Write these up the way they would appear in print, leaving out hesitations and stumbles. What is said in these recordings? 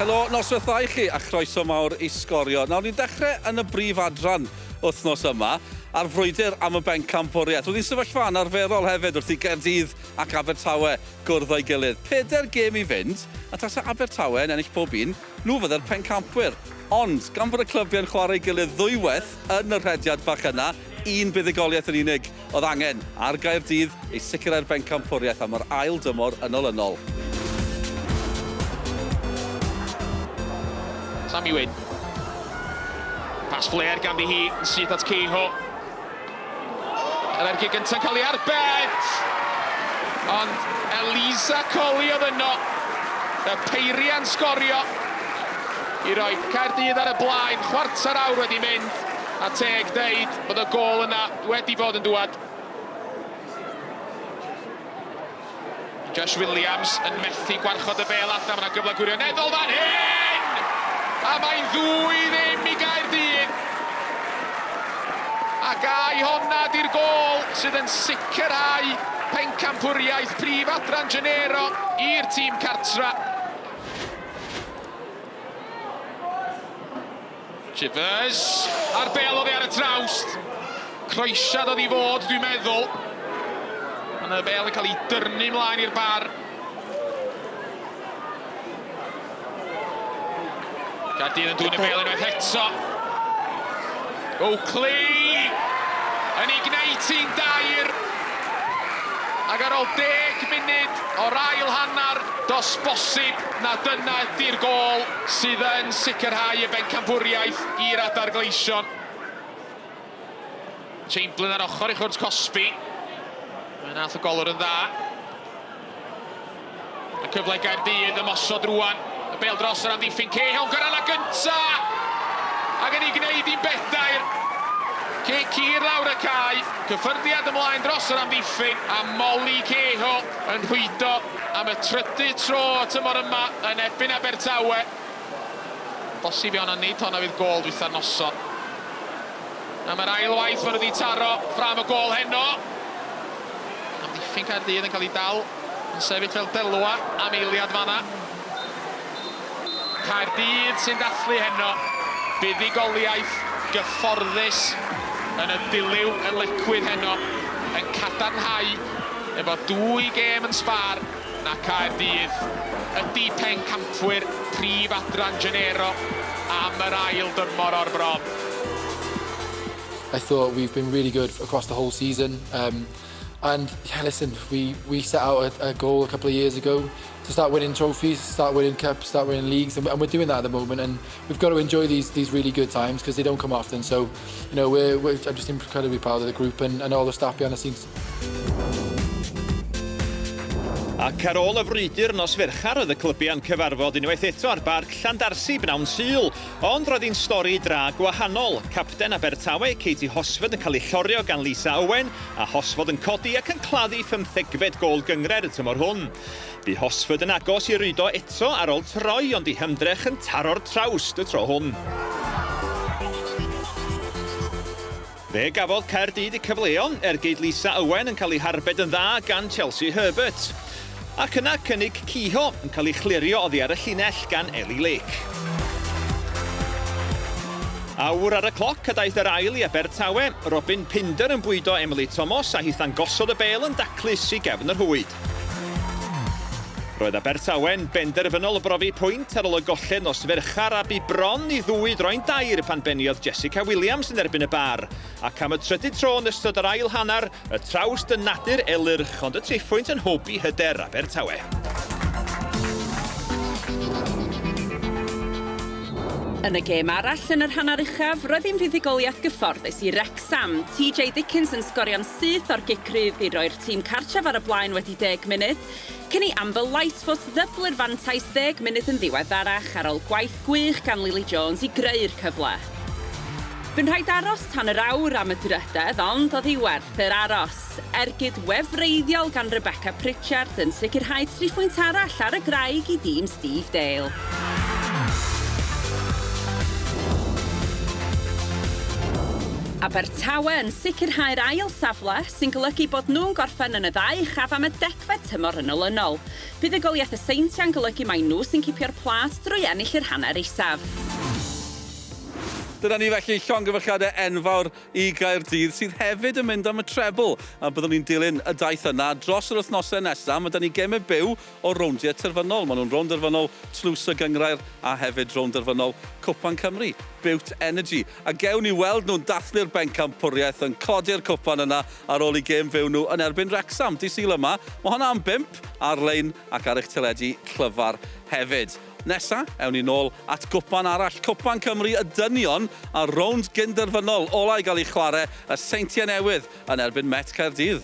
Helo, noswaith dda i chi a chroeso mawr i Sgorio. Nawr ni'n dechrau yn y brif adran wythnos yma a'r frwydr am y bencampwriaeth. Roedd hi'n sefyllfa anarferol hefyd wrth i Gaerdydd ac Abertawe gwrdd â'i gilydd. Pedair gêm i fynd, a tasa Abertawe yn ennill pob un, nhw fydde'r pencampwyr. Ond, gan fod y clybiau'n chwarae'i gilydd ddwywaith yn y rhediad bach yna, un buddugoliaeth yn unig oedd angen ar Gaerdydd i sicrhau'r bencampwriaeth am yr ail dymor yn olynol. Sammy Wyn. Pas flair ganddi hi yn syth at Kehoe. Yr ergyd gyntaf cael ei arbed! Ond Eliza Colli oedd yno. Y peiriant sgorio i roi Caerdydd ar y blaen. Chwarter awr wedi mynd a teg deud bod y gôl yna wedi bod yn dŵad. Josh Williams yn methu gwarchod y bêl allan, mae yna gyfle gwirioneddol fan hyn! A mae'n ddwy ddim i Gaerdydd! Ac ai honna di'r gôl sydd yn sicrhau pencampwriaeth prif adran Genero i'r tîm cartra. Chivers a'r bêl oddi ar y trawst. Croesiad oedd i fod, dwi'n meddwl. Ond y bêl yn cael ei dyrnu mlaen i'r bar. Caerdydd yn dwyn y bêl unwaith eto. Oakley yn ei gwneud hi'n dair. Ac ar ôl deg munud o'r ail hanner, does bosib na dyna ydy'r gôl sydd yn sicrhau y bencampwriaeth i'r Adar Gleision. Chamberlain ar ochr i chwrt cosbi. Mae nath y golwr yn dda. Y cyfle i Gaerdydd ymosod rwan. Y bêl dros yr amddiffyn. Cahill gyrraedd gynta! Ac yn ei gwneud hi'n bedair. Cic hir lawr y cae. Cyffyrddiad ymlaen dros yr amddiffyn. A Molly Cahill yn rhwydo am y trydydd tro y tymor yma yn erbyn Abertawe. Bosib iawn na nid honna fydd gôl dwytha'r noson. Am yr ail waith maen nhw wedi taro ffrâm y gôl heno. Amddiffyn Caerdydd yn cael ei dal yn sefyll fel delwa am eiliad fanna. Caerdydd sy'n dathlu heno. Buddugoliaeth gyfforddus yn y dilyw yn Lecwydd heno yn cadarnhau efo dwy gêm yn sbâr na Caerdydd ydy pencampwyr prif adran Genero am yr ail dymor o'r bron. I thought we've been really good across the whole season. Um, and yeah, listen, we, we set out a, a goal a couple of years ago to start winning trophies, start winning cups, start winning leagues, and, and we're doing that at the moment. And we've got to enjoy these these really good times because they don't come often. So, you know, we're, we're I'm just incredibly proud of the group and, and all the staff behind the scenes. Ac ar ôl y frwydr nos Fercher oedd y clybiau'n cyfarfod unwaith eto ar Barc Llandarsi bnawn Sul, ond roedd hi'n stori dra gwahanol. Capten Abertawe, Katie Hosford yn cael ei llorio gan Lisa Owen, a Hosford yn codi ac yn claddu phymthegfed gôl gynghrair y tymor hwn. Bu Hosford yn agos i rwydo eto ar ôl troi ond ei hymdrech yn taro'r trawst y tro hwn. Fe gafodd Caerdydd eu cyfleon, ergyd Lisa Owen yn cael ei harbed yn dda gan Chelsea Herbert. Ac yna cynnig Kehoe yn cael ei chlirio oddi ar y llinell gan Ellie Lake. Awr ar y cloc a daeth yr ail i Abertawe, Robin Pinder yn bwydo Emily Thomas a hitha'n gosod y bêl yn daclus i gefn y rhwyd. Roedd Abertawe'n benderfynol o brofi pwynt ar ôl y golled nos Fercher a bu bron i ddwy droi'n dair pan beniodd Jessica Williams yn erbyn y bar, ac am y trydydd tro yn ystod yr ail hanner, y trawst yn nadu'r Elyrch ond y triphwynt yn hwb i hyder Abertawe. Yn y gêm arall yn yr hanner uchaf, roedd hi'n fuddugoliaeth gyfforddus i Wrecsam. TJ Dickinson sgorio'n syth o'r gic rydd i roi'r tîm cartref ar y blaen wedi deg munud, cyn i Amber Lightfoot ddyblu'r fantais ddeg munud yn ddiweddarach ar ôl gwaith gwych gan Lily Jones i greu'r cyfle. Bu'n rhaid aros tan yr awr am y drydedd ond oedd hi werth yr aros. Ergyd wefreiddiol gan Rebecca Pritchard yn sicrhau triphwynt arall ar y graig i dîm Steve Dale. Abertawe yn sicrhau'r ail safle, sy'n golygu bod nhw'n gorffen yn y ddau uchaf am y degfed tymor yn olynol. Buddugoliaeth y Seintiau'n golygu mai nhw sy'n cipio'r plât drwy ennill yr hanner isaf. Dyna ni felly llongyfarchiadau enfawr i Gaerdydd sydd hefyd yn mynd am y trebl a byddwn ni'n dilyn y daith yna dros yr wythnosau nesaf. Mae 'da ni gemau byw o rowndiau terfynol. Maen nhw'n rownd derfynol Tlws y Gynghrair a hefyd rownd derfynol Cwpan Cymru, Bute Energy. A gewn ni weld nhw'n dathlu'r bencampwriaeth, yn codi'r cwpan yna ar ôl i gêm fyw nhw yn erbyn Wrecsam dydd Sul yma. Mae honna am bump ar-lein ac ar eich teledu clyfar hefyd. Nesa, ewn ni nôl at gwpan arall, Cwpan Cymru y Dynion, a rownd gyn-derfynol ola i gael ei chwarae, y Seintiau Newydd yn erbyn Met Caerdydd.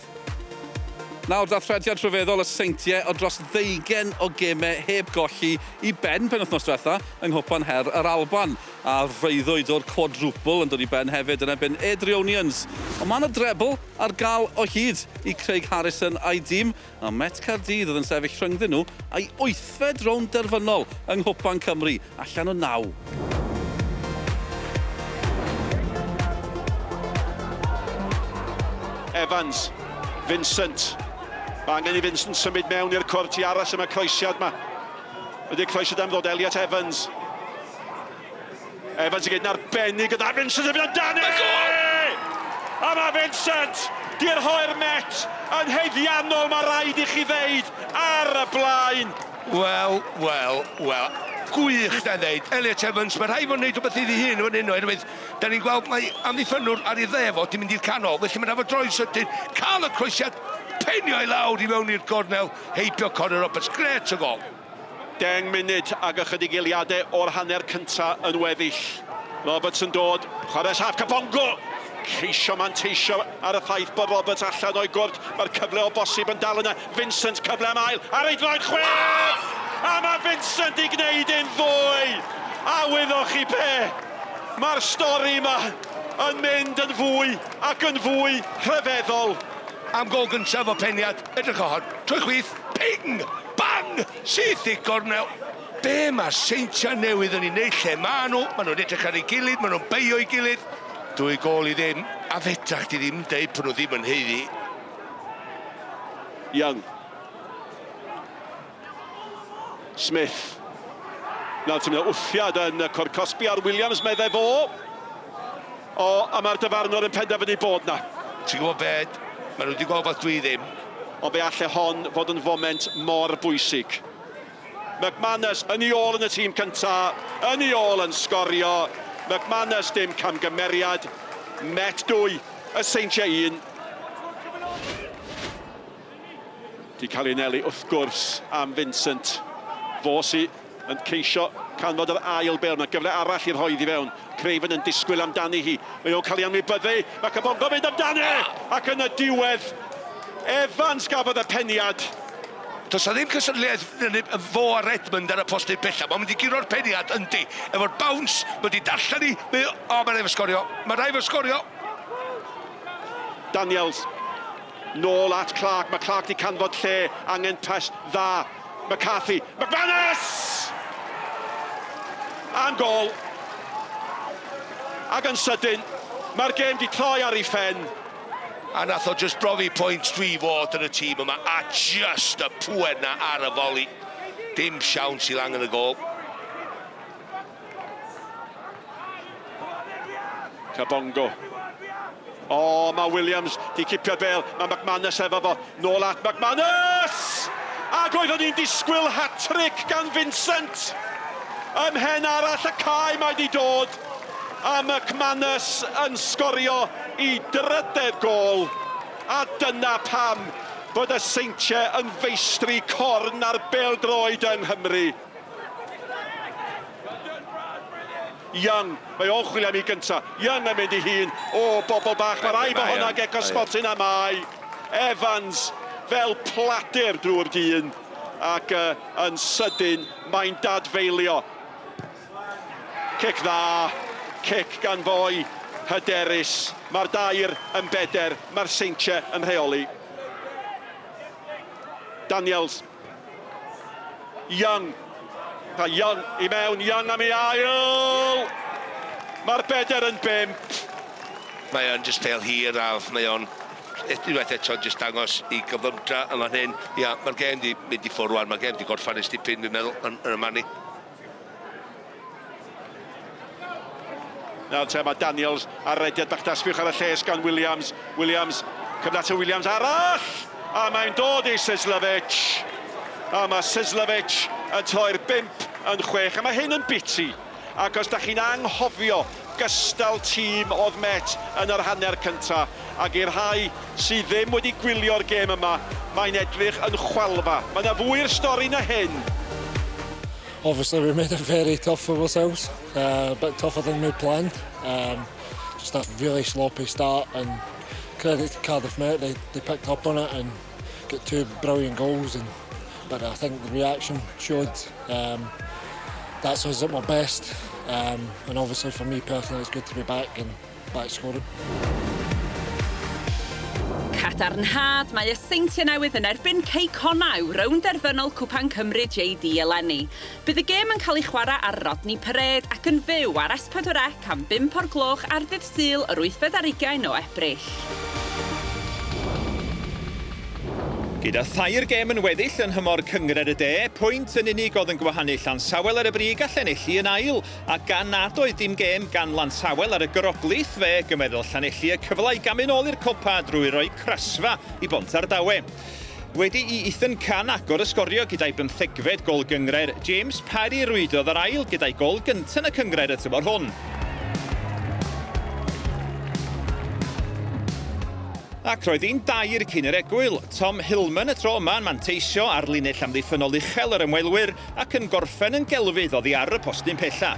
Nawr, dathriad rhyfeddol y Seintiau o dros ddeugain o gemau heb golli i ben penwythnos diwetha yng Nghwpan Her yr Alban, a freuddwyd o'r quadruple yn dod i ben hefyd yn erbyn Airdrieonians. Ond mae 'na drebl ar gael o hyd i Craig Harrison a'i dîm, a Met Caerdydd oedd yn sefyll rhyngddyn nhw a'i wythfed rownd derfynol yng Nghwpan Cymru, allan o naw. Evans, Vincent. Mae angen i Vincent symud mewn i'r cwrt i aros am y croesiad yma. Ydy'r croesiad am ddod Elliot Evans. Evans yn gwneud yn arbennig gyda Vincent yn mynd amdani! A mae Vincent di rhoi'r Met yn haeddiannol, mae rhaid i chi ddeud, ar y blaen. Wel, wel, wel. Gwych, da ddeud. Elliot Evans, mae rhaid fod yn neud rhywbeth iddi hun fan hyn oherwydd da ni'n gweld mae amddiffynnwr ar ei dde fo, di mynd i'r canol, felly mae'n rhaid fod droi'n sydyn, cael y croesiad, penio i lawr i mewn i'r gornel, heibio Connor Roberts, grêt o gol. 10 munud ag ychydig eiliadau o'r hanner cynta yn weddill. Roberts yn dod, chwarae saff Kabongo! Ceisio manteisio ar y ffaith bod Roberts allan o'i gwrt. Mae'r cyfle o bosib yn dal yna. Vincent, cyfle am ail, ar ei droed chwith! A mae Vincent i gwneud un ddwy! A wyddoch chi be? Mae'r stori yma yn mynd yn fwy ac yn fwy rhyfeddol. Am gôl gyntaf o peniad, edrych o hon, trwy chwith, ping! Bang! Syth i gornel. Be mae'r Seintiau Newydd yn ei wneud lle maen nhw? Maen nhw'n edrych ar ei gilydd, maen nhw'n beio ei gilydd. 2 gôl i ddim, a fedra chdi ddim deud bod nhw ddim yn haeddu. Young. Smith. Nawr ti'n mynd wthiad yn y cwrt cosbi ar Williams, meddai fo. O, a mae'r dyfarnwr yn penderfynu bod na. Ti'n gwybod be? Maen nhw wedi gweld beth dwi ddim. Ond fe alle hon fod yn foment mor bwysig. McManus yn ei ôl yn y tîm cynta, yn ei ôl yn sgorio. McManus dim camgymeriad. Met 2, y Seintiau 1. Di cael ei anelu wrth gwrs am Vincent. Fo sy yn ceisio canfod yr ail bêl. Mae gyfle arall i'r rhoi i fewn. Craven yn disgwyl amdani hi. Mae o'n cael ei anwybyddu. Mae Kabongo mynd amdani! Ac yn y diwedd, Evans gafodd y peniad. Does na ddim cystadleuaeth fo a Redmond ar y postyn pella. Mae'n mynd i guro'r peniad, yndi. Efo'r bounce, mae wedi darllen i. Mae, o, mae'n rhaid fo sgorio. Mae'n rhaid fo sgorio. Daniels. Nôl at Clark. Mae Clark di canfod lle. Angen pas dda. McCarthy. McManus! Am gol. Ac yn sydyn, mae'r gêm di troi ar ei phen. A nath o just brofi pwynt dwi fod yn y tîm yma. A just y pŵer na ar y foli. Dim siawns i Lang yn y gol. Kabongo. O, mae Williams di cipio'r bêl. Mae McManus efo fo. Nôl at McManus! Ac oeddwn ni'n disgwyl hat-trick gan Vincent. Ymhen arall y cae mae di dod. A McManus yn sgorio i drydedd gol. A dyna pam bod y Seintiau yn feistri corn ar bêl-droed yng Nghymru. Young, mae o'n chwilio am ei gynta. Young yn mynd i hun. O, bobl bach, mae rhaid bod hwnna geco smotyn a mae. Evans fel pladur drwy'r dyn. Ac yn sydyn, mae'n dadfeilio. Cic dda, cic gan foi hyderus. Mae'r dair yn beder, mae'r Seintiau yn rheoli. Daniels. Young. A Young i mewn, Young am ei ail! Mae'r beder yn bump. Mae o'n just fel hir a mae o'n unwaith eto just dangos i gyflymdra yn fan hyn. Ia, mae'r gêm di mynd i ffwrdd wan, mae'r gêm di gorffan ers dipyn, dwi'n meddwl, yn, yn y man i. Nawr te mae Daniels ar rediad bach dasbiwch ar y lles gan Williams. Williams, cyfle at y Williams arall! A mae'n dod i Sislovic. A mae Sislovic yn troi'r 5 yn 6. A mae hyn yn biti. Ac os da chi'n anghofio gystal tîm oedd Met yn yr hanner cynta, ac i'r rhai sydd ddim wedi gwylio'r gêm yma, mae'n edrych yn chwalfa. Mae yna fwy i'r stori na hyn. Obviously we made it very tough for ourselves, a bit tougher than we planned. Just a really sloppy start, and credit to Cardiff Met, they picked up on it and got two brilliant goals. But I think the reaction showed that's us at my best. And obviously for me personally, it's good to be back and back scoring. Cadarnhad, mae y Seintiau Newydd yn erbyn Cei Connah rownd derfynol Cwpan Cymru JD eleni. Bydd y gêm yn cael ei chwarae ar Rodney Parade ac yn fyw ar S4C am 5 o'r gloch ar ddydd Sul yr 28 o Ebrill. Gyda thair gêm yn weddill yn nhymor Cynghrair y De, pwynt yn unig oedd yn gwahanu Llansawel ar y brig a Llanelli yn ail, a gan nad oedd dim gêm gan Lansawel ar y groglith, fe gymerodd Llanelli y cyfle i gamu'n ôl i'r copa drwy roi crasfa i Bontardawe. Wedi i Ethan Can agor y sgorio gyda'i bymthegfed gol gynghrair, James Parry rwydodd yr ail gyda'i gol gyntaf yn y cynghrair y tymor hwn. Ac roedd hi'n dair cyn yr egwyl. Tom Hillman y tro yma yn manteisio ar linell amddiffynnol uchel yr ymwelwyr ac yn gorffen yn gelfydd oddi ar y postyn pella.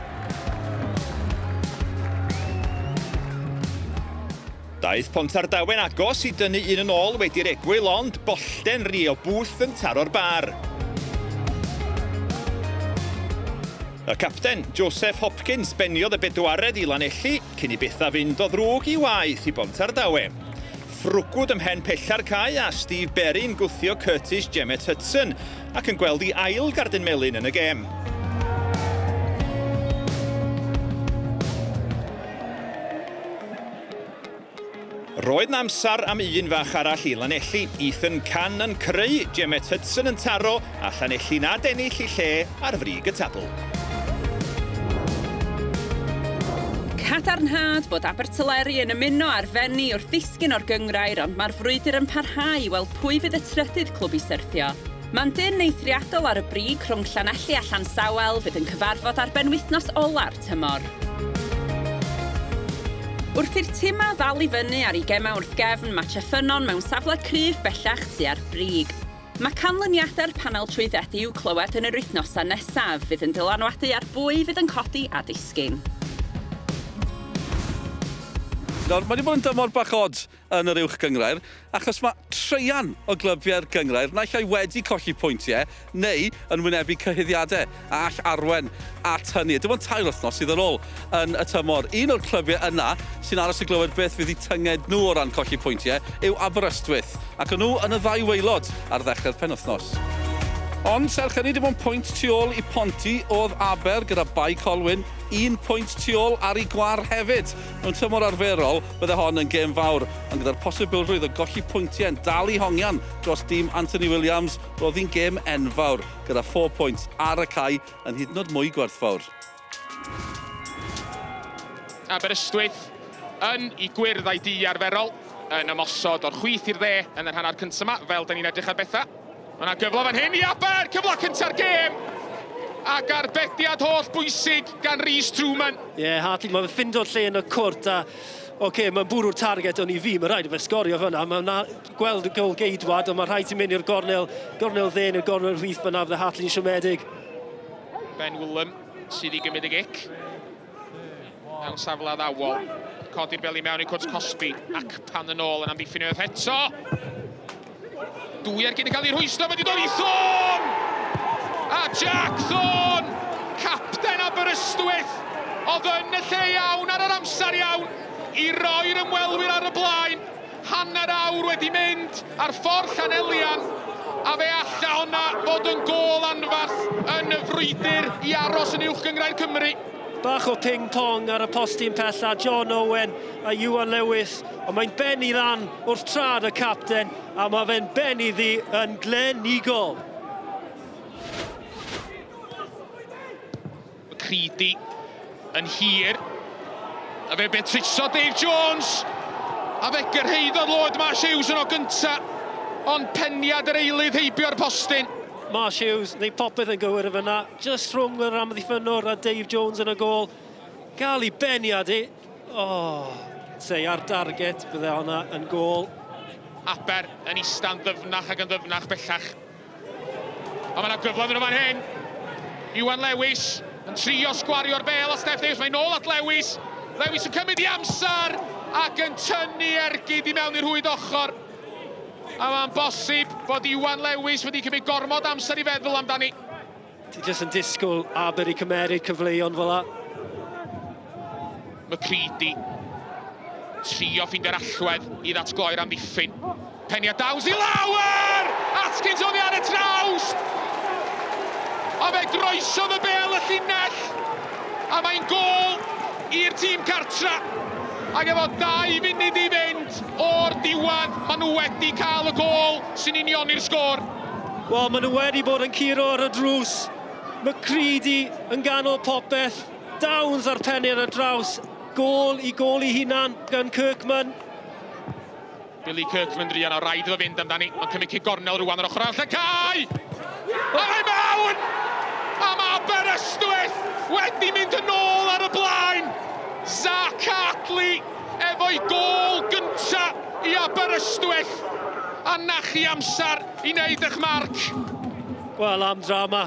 Daeth Pontardawe'n agos i dynnu un yn ôl wedi'r egwyl, ond bollten Rio Booth yn taro'r bar. Y capten, Joseph Hopkins, beniodd y bedwaredd i Lanelli cyn i bethau fynd o ddrwg i waeth i Bontardawe. Ffrwgwd ym mhen pella'r cae a Steve Berry'n gwthio Curtis Jemmett Hudson ac yn gweld i ail gardyn melyn yn y gêm. Roedd 'na amser am un fach arall i Lanelli, Ethan Cann yn creu, Jemmett Hudson yn taro, a Llanelli'n adennill i lle ar frig y tabl. Cadarnhad bod Abertyleri yn ymuno â'r Fenni wrth ddisgyn o'r gynghrair, ond mae'r frwydr yn parhau i weld pwy fydd y trydydd clwb i syrthio. Mae'n dynn eithriadol ar y brig rhwng Llanelli a Llansawel fydd yn cyfarfod ar benwythnos ola'r tymor. Wrth i'r timau ddal i fyny ar eu gemau wrth gefn, mae Treffynnon mewn safle cryf bellach tua'r brig. Mae canlyniadau'r panel trwyddedu i'w clywed yn yr wythnosau nesaf, fydd yn dylanwadu ar bwy fydd yn codi a disgyn. Nawr, mae wedi bod yn dymor bach od yn yr uwch gynghrair, achos mae traean o glybiau'r gynghrair naill ai wedi colli pwyntiau neu yn wynebu cyhuddiadau a all arwain at hynny. Dim ond tair wythnos sydd ar ôl yn y tymor. Un o'r clybiau yna sy'n aros i glywed beth fydd eu tynged nhw o ran colli pwyntiau yw Aberystwyth, ac o'n nhw yn y ddau waelod ar ddechrau'r penwythnos. Ond serch hynny, dim ond pwynt tu ôl i Ponty oedd Aber gyda Bae Colwyn un pwynt tu ôl ar ei gwar hefyd. Mewn tymor arferol, bydde hon yn gêm fawr, ond gyda'r posibilrwydd o golli pwyntiau yn dal i hongian dros dîm Anthony Williams, roedd hi'n gêm enfawr, gyda phob pwynt ar y cae yn hyd yn oed mwy gwerthfawr. Aberystwyth yn i gwyrdd a'i du arferol yn ymosod o'r chwith i'r dde yn yr hanner cyntaf yma, fel da ni'n edrych ar bethau. Mae yna gyfle fan hyn i Aber, cyfle cynta'r gêm! Ac arbediad holl bwysig gan Rhys Truman. Ie, yeah, Hartley, mae'n ffindo'r lle yn y cwrt a oce, okay, mae'n bwrw'r target ond i fi, mae rhaid i fe sgorio fyna. Mae'n gweld y gol geidwad, ond mae rhaid i mynd i'r gornel, gornel dde neu'r gornel chwith fyna, fydde Hartley'n siomedig. Ben Willem sydd i gymryd y gic. Mewn safle addawol. Codi'r bel i mewn i cwrt cosbi. Ac pan yn ôl yn amddiffyn unwaith eto. Dwy ergyd yn cael ei rhwystro, mae wedi dod i Thorne! A Jack Thorne, capten Aberystwyth, oedd yn y lle iawn ar yr amser iawn i roi'r ymwelwyr ar y blaen. Hanner awr wedi mynd ar ffordd Llanelian, a fe alla hwnna fod yn gôl anfarth yn y frwydr i aros yn uwch gynghrair Cymru. Bach o ping-pong ar y postyn pella, John Owen a Iwan Lewis, ond mae'n benni lan wrth trad y capten, a mae fe'n benni ddi yn glenigol. Creedy yn hir. A fe betruso Dave Jones. A fe gyrhaeddodd Lord Marsh Hughes yno gynta. Ond peniad yr eilydd heibio'r postyn. Marsh Hughes, neu popeth yn gywir y fyna. Just rhwng yr amddiffynnwr a Dave Jones yn y gôl. Gael ei beniad i. Oh, sei ar target, bydde honna yn gôl. Aber yn ista'n ddyfnach ac yn ddyfnach bellach. A mae yna gyfle yn fan hyn. Iwan Lewis yn trio sgwario'r bel a Steph Davies. Mae'n nôl at Lewis. Lewis yn cymryd i amser ac yn tynnu ergyd i mewn i'r rhwyd ochr. A mae'n bosib bod Iwan Lewis wedi cymryd gormod amser i feddwl amdani. Ti jyst yn disgwyl Aber i cymeryd cyfleon fel la. McCready. Trio ffeindio'r allwedd i ddatgloi'r amddiffyn. Peniad Downs i lawr! Atkins oddi ar y trawst! A fe groesodd y bel y llinell! A mae'n gôl i'r tîm cartra! Ac efo 2 funud i fynd o'r diwedd, maen nhw wedi cael y gôl sy'n unioni'r sgôr. Wel, maen nhw wedi bod yn curo ar y drws. McCready yn ganol popeth. Downs ar pennu ar y draws. Gôl i gôl i hunan gan Kirkman. Billy Kirkman druan o raid iddo fynd amdani. Mae'n cymryd cic gornel rwan ar ochr arall y cae! A mae mewn! A mae Aberystwyth wedi mynd yn ôl ar y blaen! Zach Hartley efo'i gôl gynta i Aberystwyth! A na chi amser i wneud eich marc! Wel, am drama.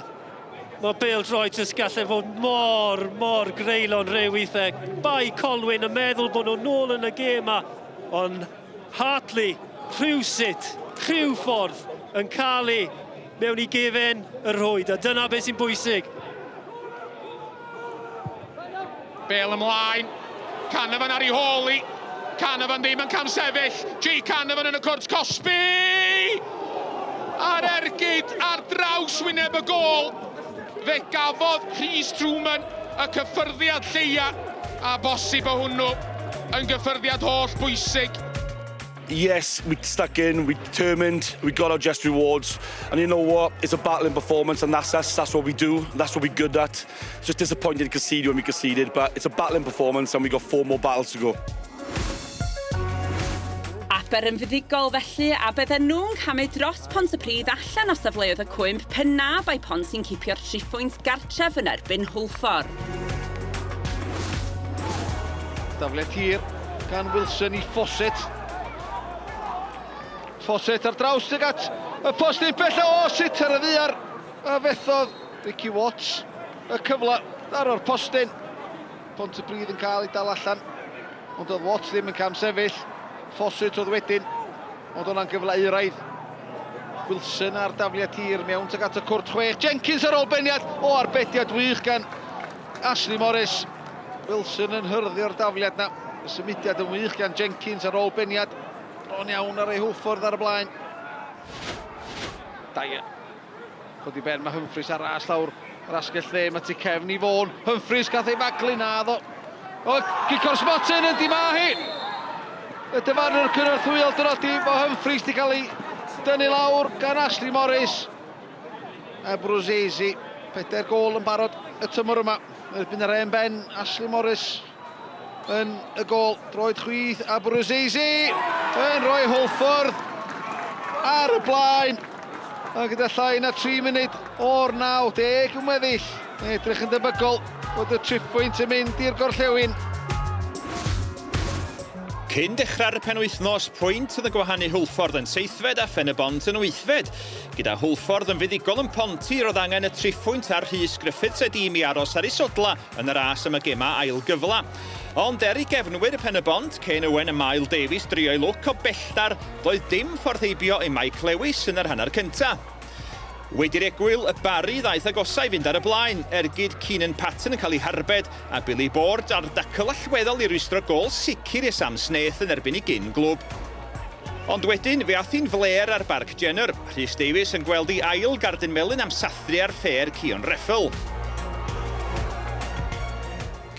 Mae bêl-droed jyst gallu fod mor, mor greulon rhyw weithiau. Bae Colwyn yn meddwl bod nhw'n nôl yn y gêm ma, ond Hartley, rhywsut, rhyw ffordd, yn cael ei mewn i gefen y rhwyd, a dyna beth sy'n bwysig. Bêl ymlaen, Canavan ar ei hôl i. Canavan ddim yn camsefyll. Jay Canavan yn y cwrt cosbi! A'r ergyd ar draws wyneb y gôl. Fe gafodd Rhys Truman y cyffyrddiad lleia, a bosib o hwnnw yn gyffyrddiad holl bwysig. Yes, we stuck in, we determined, we got our just rewards. And you know what? It's a battling performance, and that's us, that's what we do, that's what we're good at. It's just disappointed to concede when we conceded, but it's a battling performance, and we got four more battles to go. Aber yn fuddugol felly, a bydden nhw'n camu dros Pontypridd allan o safleoedd y cwymp pe na bai Pont sy'n cipio'r triphwynt gartref yn erbyn Hwlffordd. Dafliad hir gan Wilson i Fawcett. Fawcett ar draws tuag at y postyn pella o sut ar y ddaear a fethodd Ricky Watts y cyfle ar o'r postyn. Pontypridd yn cael ei dal allan, ond oedd Watts ddim yn cam sefyll. Fawcett oedd wedyn, ond hwnna'n gyfle euraidd. Wilson ar dafliad hir mewn tuag at y cwrt chwech. Jenkins ar ôl beniad, o arbediad wych gan Ashley Morris. Wilson yn hyrddio'r dafliad na. Y symudiad yn wych gan Jenkins ar ôl beniad. Bron iawn ar ei Hwlffordd ar y blaen. Dyer. Codi ben, mae Humphreys ar ras lawr yr asgell dde, mae tu cefn i Fôn. Humphreys gath ei faglu na ddo. O, gic o'r smotyn yn di ma hi! Y dyfarnwr cynorthwyol dynodi bod Humphreys di cael ei dynnu lawr gan Ashley Morris. A Bruzzese, pedair gôl yn barod y tymor yma. Erbyn yr hen ben, Ashley Morris yn y gôl. Droed chwith a Bruzzese yn rhoi Hwlffordd ar y blaen. A gyda llai na 3 munud o'r 90 yn weddill, mae'n edrych yn debygol bod y triphwynt yn mynd i'r gorllewin. Cyn dechrau'r penwythnos, pwynt oedd yn gwahanu Hwlffordd yn seithfed a Phen-y-bont yn wythfed. Gyda Hwlffordd yn fuddugol yn Ponty, roedd angen y triphwynt ar Rhys Griffiths a'i dîm i aros ar ei sodla yn y ras am y gemau ail gyfle. Ond er i gefnwyr Pen-y-bont, Ken Owen a Mael Davies drio'i lwc o bellter, doedd dim ffordd heibio i Mike Lewis yn yr hanner cyntaf. Wedi'r egwyl, y Barri ddaeth agosau i fynd ar y blaen, ergyd Keenan Patton yn cael ei harbed a Billy Board ar dacl allweddol i rwystro gôl sicr i Sam Snaith yn erbyn ei gyn glwb. Ond wedyn, fe ath hi'n flêr ar Barc Jenner. Rhys Davies yn gweld ei ail gardyn melyn am sathru ar ffêr Cion Reffel.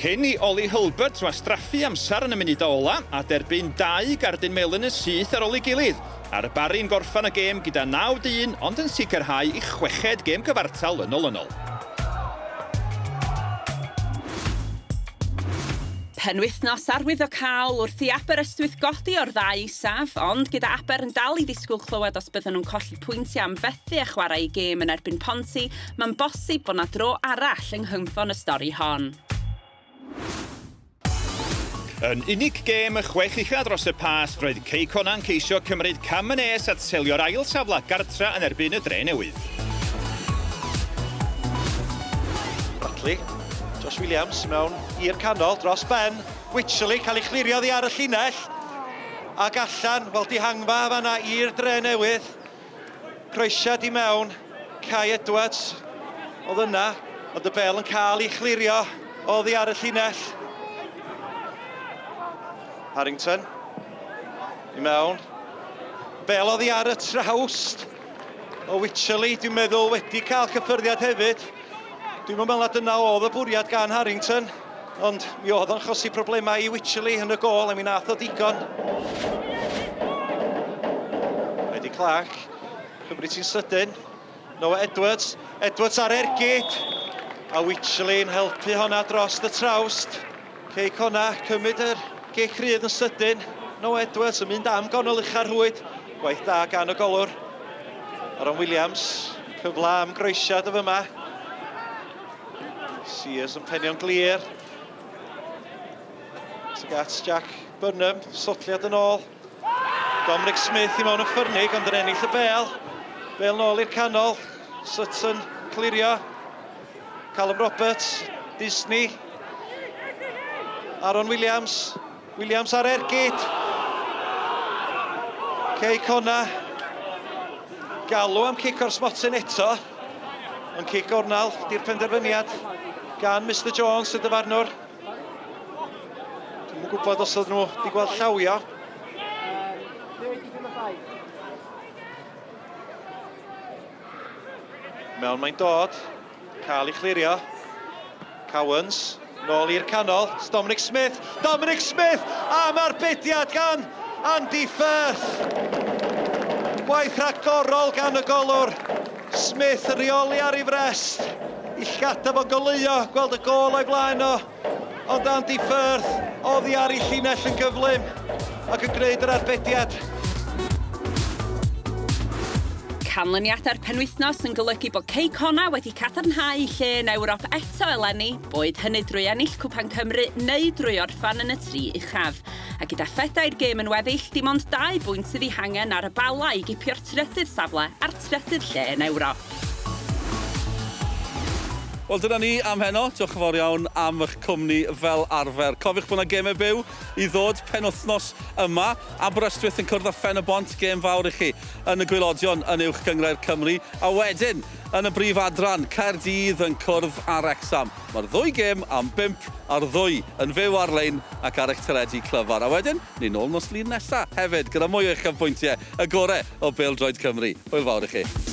Cyn i Ollie Hulbert wastraffu amser yn y munudau ola a derbyn dau gardyn melyn yn syth ar ôl ei gilydd, a'r Barri'n gorffen y gêm gyda naw dyn ond yn sicrhau ei chweched gêm gyfartal yn olynol. Penwythnos arwyddocaol wrth i Aberystwyth godi o'r ddau isaf, ond gyda Aber yn dal i ddisgwyl clywed os bydden nhw'n colli pwyntiau am fethu a chwarae eu gêm yn erbyn Ponty, mae'n bosib bod 'na dro arall yng nghynffon y stori hon. Yn unig gêm y chwech ucha dros y Pasg, roedd Cei Connah'n ceisio cymryd cam yn nes at selio'r ail safle gartra yn erbyn y Dre Newydd. Bradley, Josh Williams mewn i'r canol dros ben. Wycherley cael ei chlirio oddi ar y llinell ac allan, wel dihangfa fanna i'r Dre Newydd. Croesiad i mewn, Kai Edwards oedd yna, ond y bel yn cael ei chlirio oddi ar y llinell. Harrington, i mewn. Bel oddi ar y trawst o Wycherley, dwi'n meddwl wedi cael cyffyrddiad hefyd. Dwi'm yn meddwl na dyna oedd y bwriad gan Harrington, ond mi oedd o'n chosi problemau i Wycherley yn y gôl a mi nath o digon. Eddie Clark, cymryd ti'n sydyn. Noah Edwards, Edwards ar ergyd. A Wycherley yn helpu honna dros y trawst. Cei Connah, cymryd yr gic rhydd yn sydyn. Noah Edwards yn mynd am gonol ucha'r rhwyd. Gwaith da gan y golwr. Aaron Williams, cyfle am groesiad y fyma. Sears yn penio'n glir. Tuag at Jack Burnham, sotliad yn ôl. Dominic Smith i mewn yn ffyrnig, ond yn ennill y bel. Bel nôl i'r canol. Sutton clirio. Callum Roberts, Disney. Aaron Williams. Williams ar ergyd. Cei Connah. Galw am cic o'r smotyn eto. Ond cic gornel di'r penderfyniad gan Mr Jones, y dyfarnwr. Dwi'm yn gwybod os oedd nhw wedi gweld llawio. Mewn mae'n dod, cael ei chlirio. Cowans, nôl i'r canol, Dominic Smith, Dominic Smith am arbediad gan Andy Firth. Gwaith rhagorol gan y golwr. Smith yn rheoli ar ei frest. I llgada fo'n goleuo, gweld y gôl o'i flaen o. Ond Andy Firth oddi ar ei llinell yn gyflym ac yn gwneud yr arbediad. Canlyniadau'r penwythnos yn golygu bod Cei Connah wedi cadarnhau lle yn Ewrop eto eleni, boed hynny drwy ennill Cwpan Cymru neu drwy orffen yn y tri uchaf. A gyda phedair gêm yn weddill, dim ond dau bwynt sydd eu hangen ar y Bala i gipio'r trydydd safle a'r trydydd lle yn Ewrop. Wel, dyna ni am heno. Diolch yn fawr iawn am eich cwmni fel arfer. Cofiwch bod yna gemau byw i ddod penwythnos yma. Aberystwyth yn cwrdd â Phen-y-bont, gêm fawr i chi yn y gwaelodion yn Uwch Gynghrair Cymru. A wedyn, yn y brif adran, Caerdydd yn cwrdd â Wrecsam. Mae'r ddwy gêm am bump a'r ddwy yn fyw ar-lein ac ar eich teledu clyfar. A wedyn, ni nôl nos Lun nesa hefyd, gyda mwy o uchafbwyntiau, y gore o bêl-droed Cymru. Hwyl fawr i chi.